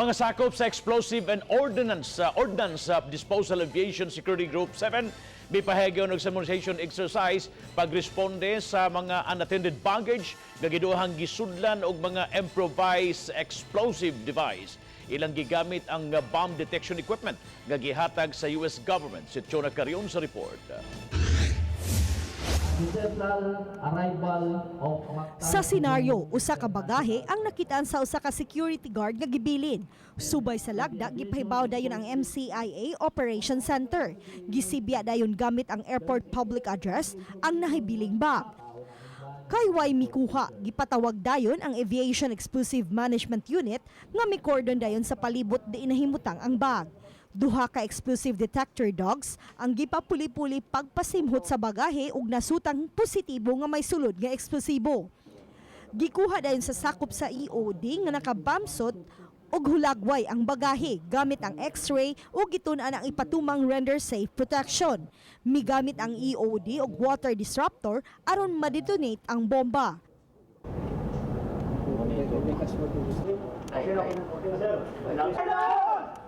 Mga sakop sa Explosive and Ordnance Disposal Aviation Security Group 7 mipahayag og simulation exercise pagresponde sa mga unattended baggage nga giduhang gisudlan og mga improvised explosive device. Ilang gigamit ang bomb detection equipment nga gihatag sa US government. Si Chona Carion sa report. Central arrival of Mactan. Sa senaryo, usa ka bagahe ang nakitaan sa usa ka security guard nga gibilin. Subay sa lagda, gipahibaw dayon ang MCIA Operation Center. Gisibya dayon gamit ang airport public address ang nahibiling bag. Kay way mikuha, gipatawag dayon ang Aviation Explosive Management Unit nga mikordon dayon sa palibot diin nahimutang ang bag. Duha ka explosive detector dogs ang gipapuli-puli pagpasimhot sa bagahe ug nasutang positibo nga may sulod nga eksplosibo. Gikuha dayon sa sakop sa EOD nga naka-bombsuit ug hulagway ang bagahe gamit ang X-ray ug gitun-an ang ipatumang render safe protection. Migamit ang EOD og water disruptor aron ma-detonate ang bomba.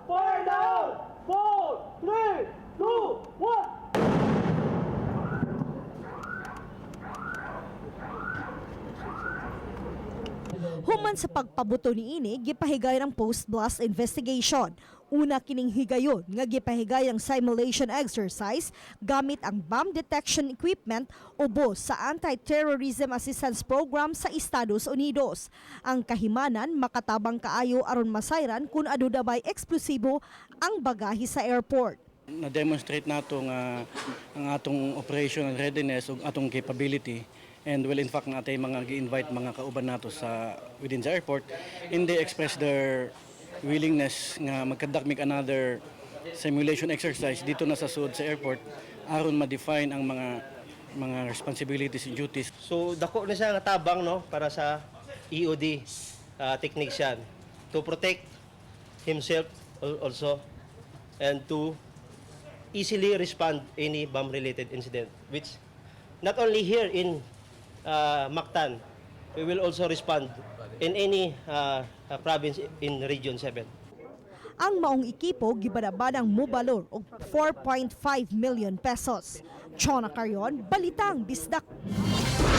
Fire down! 4, 3, 2, 1! Human sa pagpabuto niini, gipahigayon ang post-blast investigation. Una kining higayon nga gipahigay ang simulation exercise gamit ang bomb detection equipment ubos sa Anti-Terrorism Assistance Program sa Estados Unidos. Ang kahimanan makatabang kaayo aron masayran kung aduna bay eksplosibo ang bagahe sa airport. Na-demonstrate nato nga ang atong operational readiness ug atong capability, and well, in fact, nga atay mga gi-invite mga kauban nato sa within the airport and they express their willingness nga mag-conduct mig another simulation exercise dito na sa sud sa airport aron ma-define ang mga responsibilities and duties. So dako na siya nga tabang, no, para sa EOD technician to protect himself also and to easily respond any bomb related incident, which not only here in Mactan, we will also respond in any province in Region 7. Ang maong ekipo gibanabanang mobalor og 4.5 million pesos. Chona Carion, Balitang Bisdak.